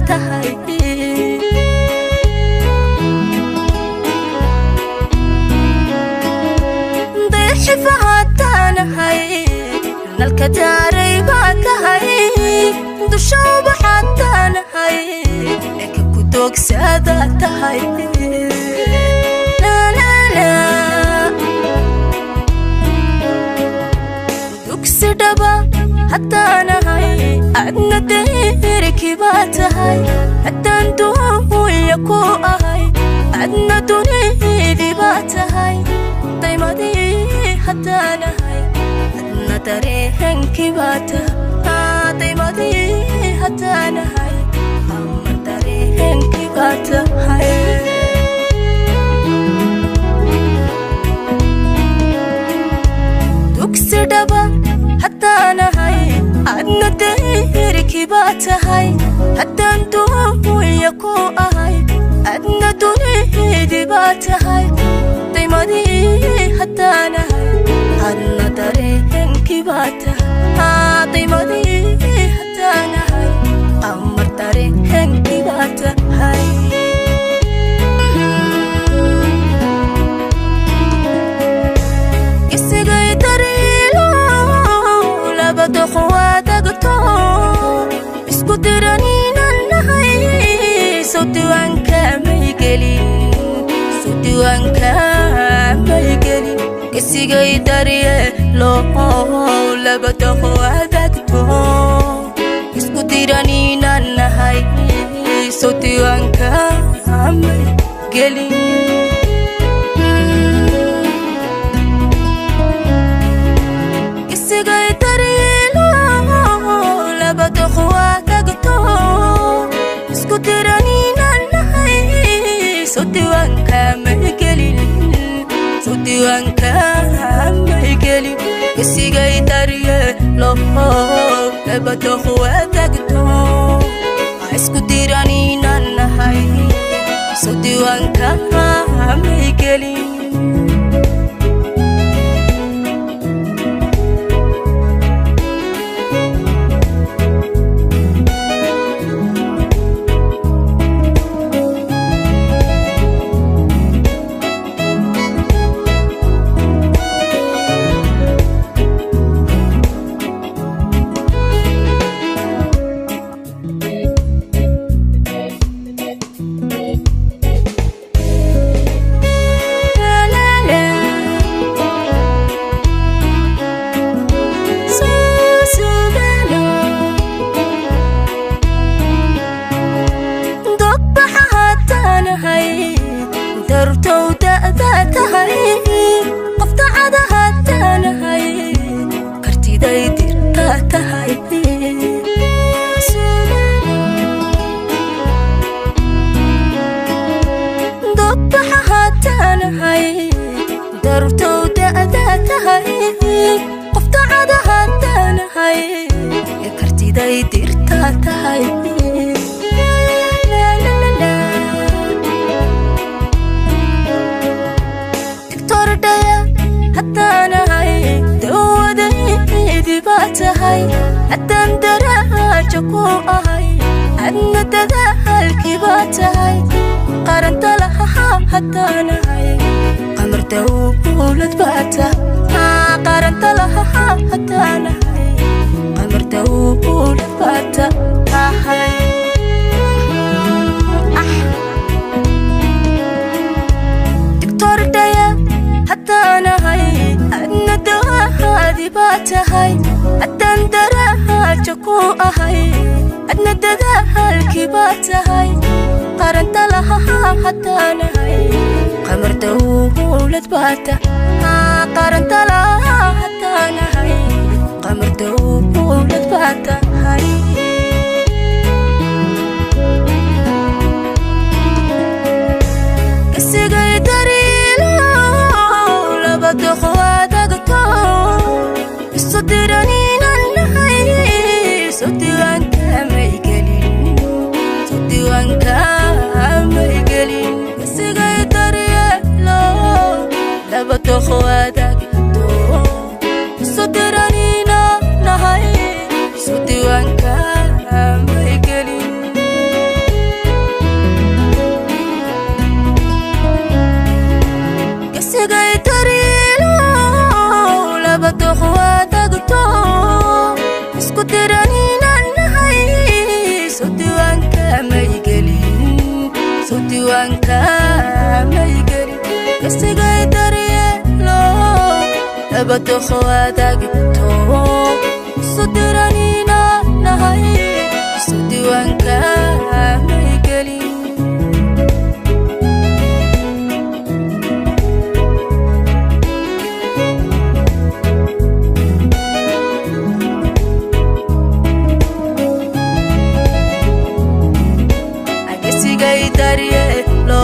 Tahay dayaxifahaataanahay, nalka daaray baa tahay, dusha ubaxaataanahay, eka ku doogsaada tahay. Dugsi dhaba haddaanahay, adna deerki baa tahay, haddaan duunya ku ahay, adna dunidii baa tahay, daymadii haddaanahay, adna dareenkii baa tahay, daymadii haddaanahay, ama dareenkii baa tahay. Dugsi dhaba haddaanahay, adna deerki baa tahay, haddaan duunya ku ahay, adna dunidii baa tahay, daymadii haddaanahay, adna dareenkii baa tahay, daymadii haddaanahay, amar dareenkii baa tahay. Isigay dariilo laba doqwaadagto isku diraniinan nahay, sow diiwaanka may gelin, sow diiwaanka may gelin. Isigay daryeelo laba doqwaadagto isku diraniinan nahay, sow diiwaanka may gelin. Isigay daryeelo laba doqwaadagto isku diraniinan nahay, sow diiwaanka may gelin, sow diiwaanka may gelin. Isigay daryeelo laba doqwaadagto isku diraniinan nahay, sow diiwaanka may gelin. Dogbaxa haddaanahay, dartow da'daa tahay, qof dacada haddaanahay, kartiday dirtaa tahay. Dogbaxa haddaanahay, dartow da'daa tahay, qof dacada haddaanahay, kartiday dirtaa tahay. Digtordhaya haddaanahay, dawadaydi baa tahay, haddaan daraajo ku ahay, adna dadaalkii baa tahay, qaranta laha haddaanahay, qamar dawlad baa tahay, qaranta laha haddaanahay, qamar dawlad baa tahay. Digtordhaya haddaanahay, adna dawaadi baa tahay, haddaan daraajo ku ahay, adna dadaalkii baa tahay, qaranta laha haddaanahay, qamar dawlad baa tahay, qaranta laha haddaanahay, qamar dawlad baa tahay. Isigay dariilo laba doqwaadagto isu diraniinan nahay, sow diiwaanka may gelin, sow diiwaanka may gelin. Isigay daryeelo laba doqwaadagto isu diraniinan nahay, sow diiwaanka may gelin. Isku diraninaan nahay, soo diiwaanka may gelin, soo diiwaanka may gelin. Kasigay daryeelo, labadoqo wadaagto, isu diraninaan nahay, soo diiwaanka may gelin. Agesigay daryeelo,